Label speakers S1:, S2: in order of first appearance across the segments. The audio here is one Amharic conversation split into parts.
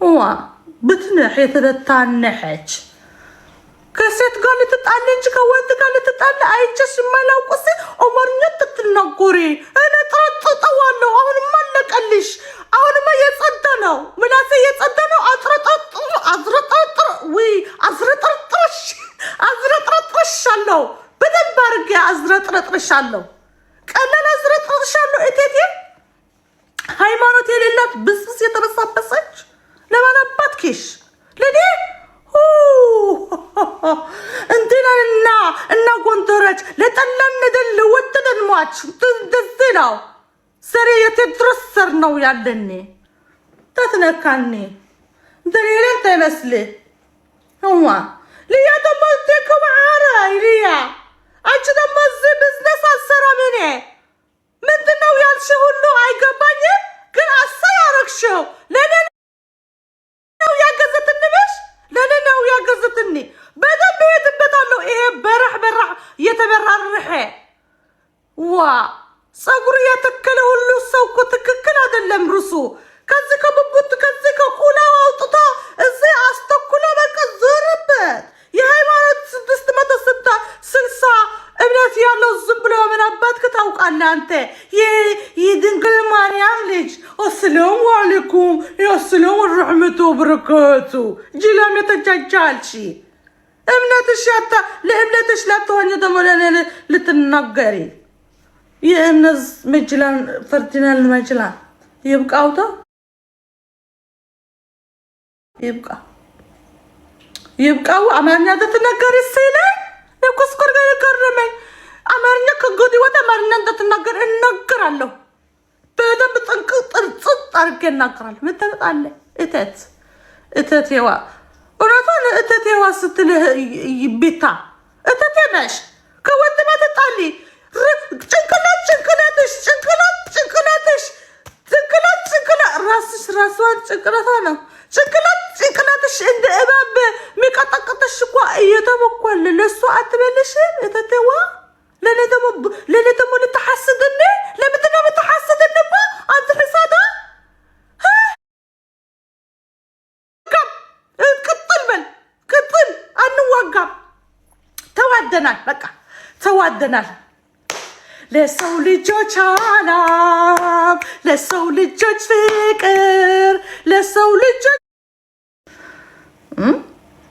S1: ዋ ብትንሕ የተበታነሐች ከሴት ጋር ልትጣል እንጂ ከወንድ ጋር ልትጣል አይቼሽ የማላውቅ ኦሞርኛ ትትናጎሪ እኔ ጠጥጠዋለሁ። አሁንማ አለቀልሽ። አሁንማ የጸዳ ነው፣ ምላሴ የጸዳ ነው። አዝረጠጥር አዝረጠጥር ውይ አዝረጠርጥርሽ አዝረጥረጥርሻለሁ። በደንብ አድርጌ አዝረጥረጥርሻለሁ። ቀላል አዝረጥረጥሻለሁ። እቴቴ ሃይማኖት የሌላት ብስብስ የተበሳበሰች ለማን አባት ኬሽ ለኔ እንትንና እና ጎንደረች ለጠላን ደል ለወደደን ሟች እንደዚህ ነው። ሰሬ የቴድሮስ ሰር ነው ያለኔ ተትነካኔ እንደሌለን ተመስል እዋ ልያ ደሞ ደከማረ ልያ አንቺ ደግሞ እዚህ ቢዝነስ አልሰራም እኔ ምንድነው ያልሽ ሁሉ አይገባኝም፣ ግን አሳይ አረግሽው ለኔ ነው ያገዘትንሽ ለኔ ነው ያገዘትኒ። በደንብ እሄድበታለሁ። ይሄ በረሕ በረሕ እየተበራርሐ ዋ ፀጉር እየተከለ ሁሉ ሰው እኮ ትክክል አይደለም። ርሱ ከዚህ ከብቡት ከዚህ ከቁላው አውጥቶ እዚህ አስተኩሎ በቃ ዞርበት። የሃይማኖት 660 እምነት ያለው ዝም ብሎ ምን አባትክ ታውቃለህ አንተ? የድንግል ማርያም ልጅ አሰላሙ አለይኩም ያሰላሙ ረሕመቱ ወበረካቱ ጅላም የተጃጃልሽ እምነትሽ ያታ ለእምነትሽ ላትሆኝ ደግሞ ለእኔ ልትናገሪ የእምነት መጅላን ፈርዲናንድ መጅላን ይብቃውታ ይብቃ ይብቃው። አማርኛ ተትናገሪ ሲለኝ ለኮስኮር ጋር የገረመኝ አማርኛ ከእንግዲህ ወዲህ አማርኛ እንዳትናገር እናገራለሁ። በደንብ ጥንቅቅ ጥርጽጥ አድርጌ እናገራለሁ። ምን ታመጣለህ? እተት እተቴዋ እውነቷን እተቴዋ ስትልህ ቤታ እተቴ ነሽ። ከወንድማ ትጣሊ ጭንቅላት ጭንቅላትሽ ጭንቅላት ጭንቅላትሽ ጭንቅላት ጭንቅላት ራስሽ ራስዋን ጭንቅላቷ ነው ጭንቅላት ጭንቅላትሽ እንደ እባብ የሚቀጠቅጥሽ እኮ እየተበኳል ለእሱ አትበልሽም እተቴዋ። ለእኔ ደግሞ ልትሐስድኒ? ለምንድን ነው የምትሐስድኒ? አንተ ሕሳዳ ቅጥል በል ቅጥል። አንዋጋም። ተዋደናል፣ በቃ ተዋደናል። ለሰው ልጆች አላም፣ ለሰው ልጆች ፍቅር፣ ለሰው ልጆች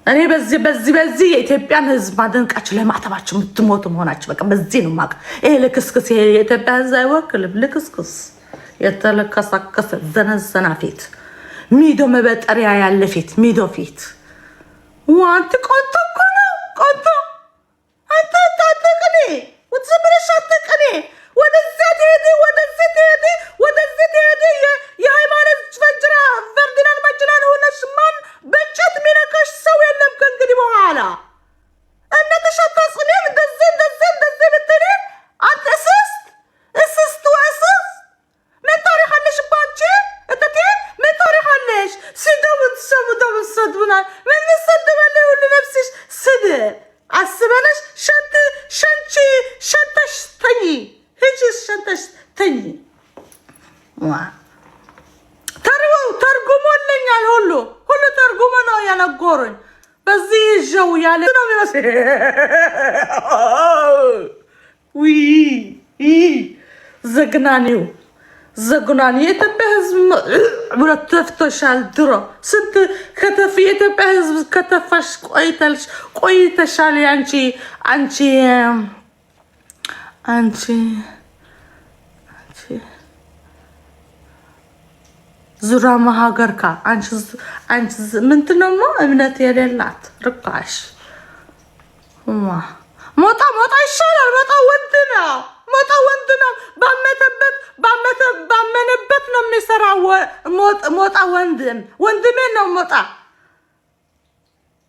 S1: እኔ በዚህ በዚህ በዚህ የኢትዮጵያን ሕዝብ ማደንቃችሁ ለማተባችሁ የምትሞቱ መሆናችሁ በቃ በዚህ ነው የማውቅ። ይሄ ልክስክስ ይሄ የኢትዮጵያ ሕዝብ አይወክልም። ልክስክስ የተለከሳከሰ ዘነዘና ፊት ሚዶ መበጠሪያ ያለ ፊት ሚዶ ፊት ዋንት ቆንቶ እኮ ነው ቆንቶ። አንተ አትቅኔ፣ ዝም ብለሽ አትቅኔ። ወደዚያ ትሄድ ወደዚህ ትሄድ ወደዚህ ትሄድ። የሃይማኖት ፈንጅራ ፈርዲናንድ መጅላን ሆነሽ ማን በእንጨት የሚነካሽ ሰው የለም ከእንግዲህ በኋላ። እነትሽ አታጽኔም። እንደዚህ እንደዚህ እንደዚህ ብትል አንተ እስስት እስስት ወእስስት ምን ታሪክ አለሽ ባንቺ እተቴ ምን ታሪክ አለሽ? ስደቡን ትሰሙ ደቡን ትሰድቡናል። ምን እንሰደባለን? ሁሉ ነፍስሽ ስድብ አስበነሽ ሸንት ሸንቺ ሸንተሽ ተኚ ሂጂ ሸንተሽ ተኚ። ተርጉሞልኛል። ሁሉ ሁሉ ተርጉሞ ነው የነገሩኝ። በዚህ ይዤው ያለ ነው የሚመስል ዘግናኒው ዘግናኒ የኢትዮጵያ ሕዝብ ብሎ ተፍቶሻል። ድሮ ስንት ከተፍ የኢትዮጵያ ሕዝብ ከተፋሽ ቆይተሽ ቆይተሻል። አንቺ አንቺ አንቺ አንቺ ዙራማ ሀገርካ አንቺ ምንድነው እምነት የሌላት ርካሽ ሞጣ ሞጣ ይሻላል። ሞጣ ወንድ ነው። ሞጣ ወንድ ነው። ባመተበት ባመነበት ነው የሚሰራ። ሞጣ ወንድም ወንድሜ ነው ሞጣ።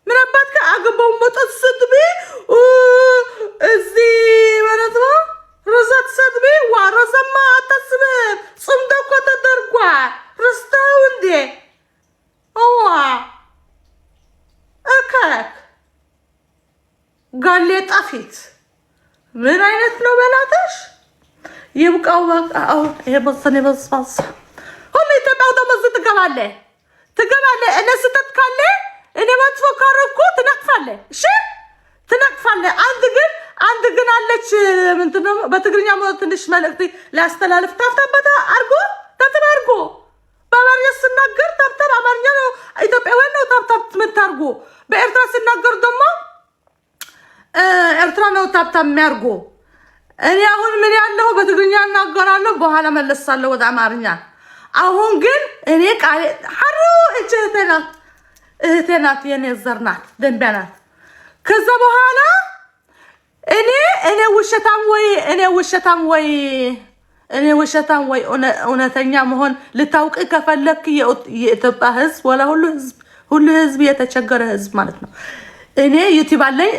S1: ምን አባት ከአገባው ሞጣ ትሰድቤ እዚህ ማለት ነው። ሮዛ ትሰድቤ ዋ ሮዛማ አታስብም። ጽምዶ እኮ ተደርጓል። ረስተው እንዴ? ዋ እከክ ጋሌጣ ፊት ምን አይነት ነው በላተሽ? ይብቃው በቃ። አሁን የበሰን የበስባስ ሁሉ ኢትዮጵያ ደግሞ እዚህ ትገባለህ። ትገባለህ። እኔ ስህተት ካለ፣ እኔ መጥፎ ካረኩ ትነቅፋለህ። እሺ፣ ትነቅፋለህ። አንድ ግን አለች፣ ምንድን ነው፣ በትግርኛ ትንሽ መልእክት ሊያስተላልፍ። Tap tap አርጎ፣ tap tap አርጎ። በአማርኛ ስናገር tap tap፣ አማርኛ ነው፣ ኢትዮጵያውያን ነው tap tap የምታርጎ። በኤርትራ ስናገር ደግሞ ኤርትራ ነው tap tap የሚያርጎ። እኔ አሁን ምን ያለሁ በትግርኛ እናገራለሁ፣ በኋላ መለሳለሁ ወደ አማርኛ። አሁን ግን እኔ ቃሌ ሓሩ እች እህቴ ናት፣ እህቴ ናት፣ የኔ ዘር ናት፣ ደንቢያ ናት። ከዛ በኋላ እኔ ውሸታም ወይ እውነተኛ መሆን ልታውቅ ከፈለክ የኢትዮጵያ ሕዝብ ወላ ሁሉ ህዝብ የተቸገረ ህዝብ ማለት ነው። እኔ YouTube አለኝ፣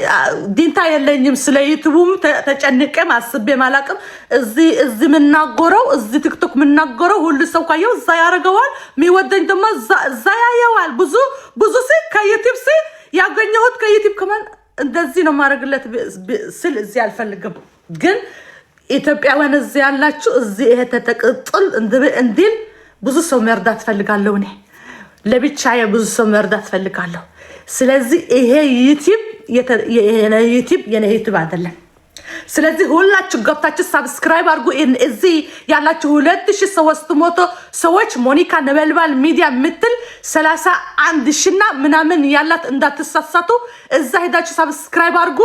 S1: ዲንታ የለኝም። ስለ YouTube ኡም ተጨንቄም አስቤም አላቅም። እዚ የምናገረው፣ እዚ TikTok የምናገረው ሁሉ ሰው ካየው እዛ ያደርገዋል። የሚወደኝ ደግሞ እዛ ያየዋል። ብዙ ብዙ ሲ ከ YouTube ሲ ያገኘሁት ከ YouTube ከማን እንደዚህ ነው ማድረግለት ስል እዚህ አልፈልግም። ግን ኢትዮጵያውያን እዚህ ያላችሁ እዚህ ይሄ ተተቅጥል እንዲል ብዙ ሰው መርዳት ፈልጋለሁ። እኔ ለብቻዬ ብዙ ሰው መርዳት ፈልጋለሁ። ስለዚህ ይሄ YouTube የኔ YouTube አይደለም። ስለዚህ ሁላችሁ ገብታችሁ subscribe አድርጉ። እዚህ ያላችሁ 2300 ሰዎች ሞኒካ ነበልባል ሚዲያ የምትል 31 ሺና ምናምን ያላት እንዳትሳሳቱ። እዛ ሄዳችሁ subscribe አድርጉ።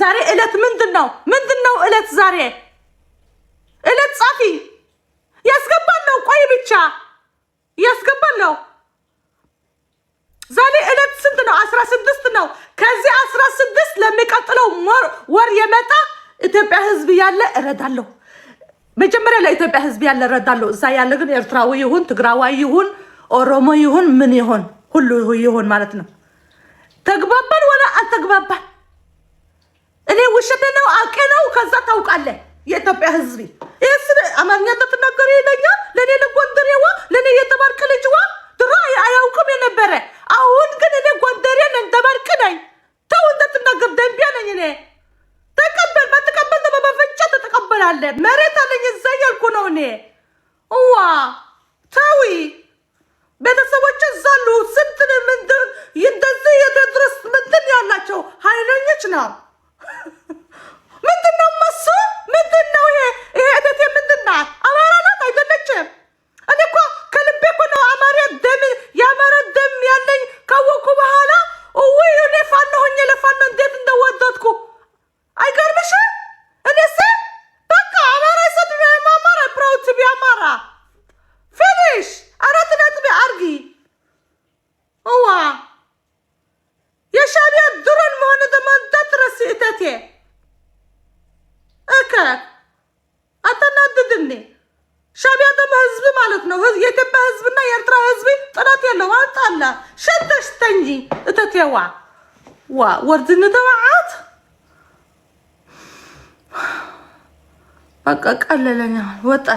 S1: ዛሬ እለት ምንድን ነው? ምንድን ነው እለት? ዛሬ እለት ጻፊ ያስገባል ነው። ቆይ ብቻ ያስገባል ነው። ዛሬ እለት ስንት ነው? 16 ነው። ከዚህ 16 ለሚቀጥለው ወር የመጣ ኢትዮጵያ ሕዝብ ያለ እረዳለሁ። መጀመሪያ ለኢትዮጵያ ሕዝብ ያለ እረዳለሁ። እዛ ያለ ግን ኤርትራዊ ይሁን፣ ትግራዋይ ይሁን፣ ኦሮሞ ይሁን፣ ምን ይሁን፣ ሁሉ ይሁን ማለት ነው። ተግባባን ወላ አልተግባባን? እኔ ውሸቴ ነው አውቄ ነው። ከዛ ታውቃለህ የኢትዮጵያ ሕዝብ ይህ አማርኛ ተትናገር ይለኛል። ለእኔ ለጎንደሬዋ፣ ለእኔ የተባርክ ልጅዋ ድሮ አያውቅም የነበረ፣ አሁን ግን እኔ ጎንደሬ ነኝ፣ ደባርቅ ነኝ። ተው እንዳትናገር፣ ደንቢያ ነኝ እኔ። ተቀበል፣ ባትቀበል ደግሞ በአፍንጫ ትተቀበላለህ። መሬት አለኝ እዛ እያልኩ ነው እኔ። እዋ ተዊ፣ ቤተሰቦች እዛ አሉ። ስንት ምንድን እንደዚህ የቴድሮስ ምንድን ያላቸው ኃይለኞች ነው። ምንድን ነው መሱ? ምንድን ነው ይሄ? ይሄ እህቴ ምንድን ናት? አማራ ናት አይደለችም? እኔ እኮ ከልቤ እኮ ነው፣ አማራ ደም፣ የአማራ ደም ያለኝ ካወኩ በኋላ ውይ እኔ ፋኖ ሆኜ ለፋኖ እንዴት እንደወደድኩ አይገርምሽም? እኔስ በቃ አማራ ይሰድ፣ አማራ፣ proud to be አማራ፣ finish፣ አራት ነጥብ አርጊ። እዋ የሻዕቢያ ድሮን መሆኑ ደግሞ እንዳትረሲ እተቴ። እከ አታናድድኒ። ሻዕቢያ ደግሞ ህዝብ ማለት ነው። የኢትዮጵያ ህዝብና የኤርትራ ህዝብ ጥላት የለው አጣላ። ሸተሽ ተንጂ እተቴዋ። ዋ ወርድ ንተባዓት በቃ ቀለለኛ ወጣ።